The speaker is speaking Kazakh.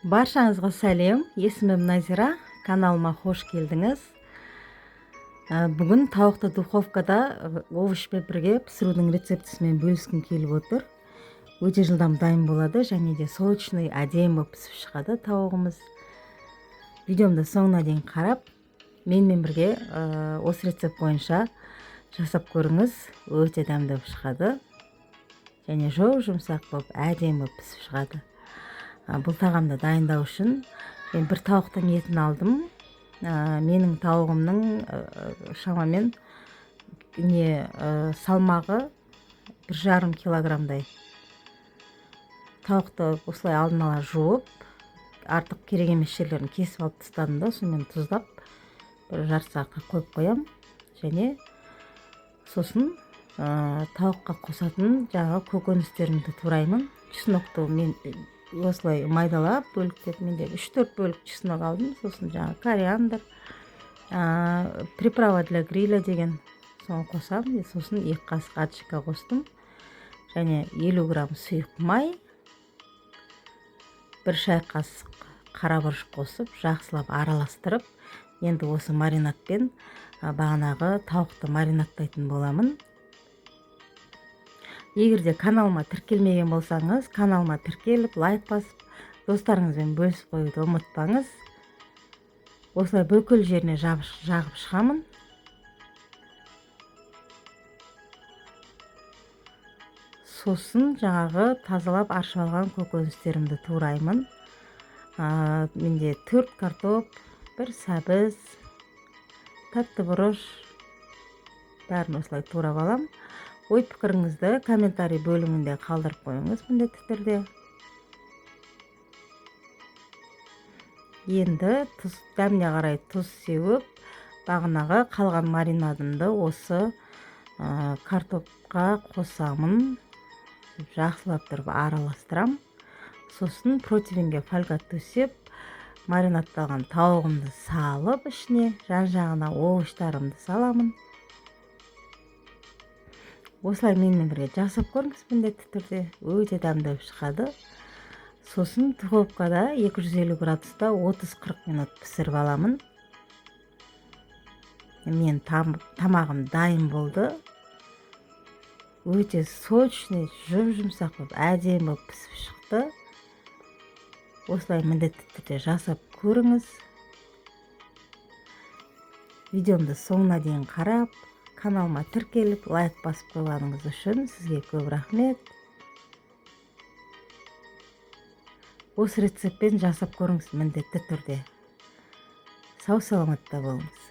Баршаңызға сәлем, есімім Назира, каналыма қош келдіңіз. Бүгін тауықты духовкада овощпен бірге пісірудің рецептісімен бөліскім келіп отыр. Өте жылдам дайын болады және де сочный, әдемі болып пісіп шығады тауығымыз. Видеомды соңына дейін қарап, менімен бірге осы рецепт бойынша жасап көріңіз. Өте дәмді болып шығады және жұп-жұмсақ болып, әдемі болып пісіп шығады. Бұл тағамды дайындау үшін мен бір тауықтың етін алдым. Менің тауығымның шамамен салмағы 1,5 килограммдай. Тауықты осылай алдын ала жуып, артық керек емес жерлерін кесіп алып тастадым да, сонымен тұздап бір жарты сағатқа қойып қоямын. Және сосын тауыққа қосатын жаңағы көкөністерімді тураймын. Чеснокты мен осылай майдалап бөліктеп, менде 3-4 бөлік чеснок алдым. Сосын жаңағы кориандр, приправа для гриля деген, соны қосамын. Сосын 2 қасық аджика қостым және 50 грамм сұйық май, 1 шай қасық қара бұрыш қосып, жақсылап араластырып, енді осы маринадпен бағанағы тауықты маринадтайтын боламын. Егер де каналыма тіркелмеген болсаңыз, каналыма тіркеліп, лайк басып, достарыңызбен бөлісіп қоюды ұмытпаңыз. Осылай бүкіл жеріне жағып шығамын. Сосын жаңағы тазалап аршып алған көкөністерімді тураймын. Менде 4 картоп, 1 сәбіз, тәтті бұрыш, бәрін осылай турап алам. Ой пікіріңізді комментарий бөлімінде қалдырып қойыңыз міндетті түрде. Енді тұз, дәміне қарай тұз сеуіп, бағанағы қалған маринадымды осы картопқа қосамын. Жақсылап тұрып араластырам. Сосын противенге фольга төсеп, маринадталған тауығымды салып, ішіне жан-жағына овощтарымды саламын. Осылай менімен бірге жасап көріңіз міндетті түрде, өте дәмді болып шығады. Сосын духовкада 250 градуста 30-40 минут пісіріп аламын. Мен тамағым дайын болды. Өте сочный, жұп-жұмсақ болып, әдемі болып пісіп шықты. Осылай міндетті түрде жасап көріңіз. Видеомды соңына дейін қарап, каналыма тіркеліп, лайк басып қойғаныңыз үшін сізге көп рахмет. Осы рецептпен жасап көріңіз міндетті түрде. Сау саламатта болыңыз.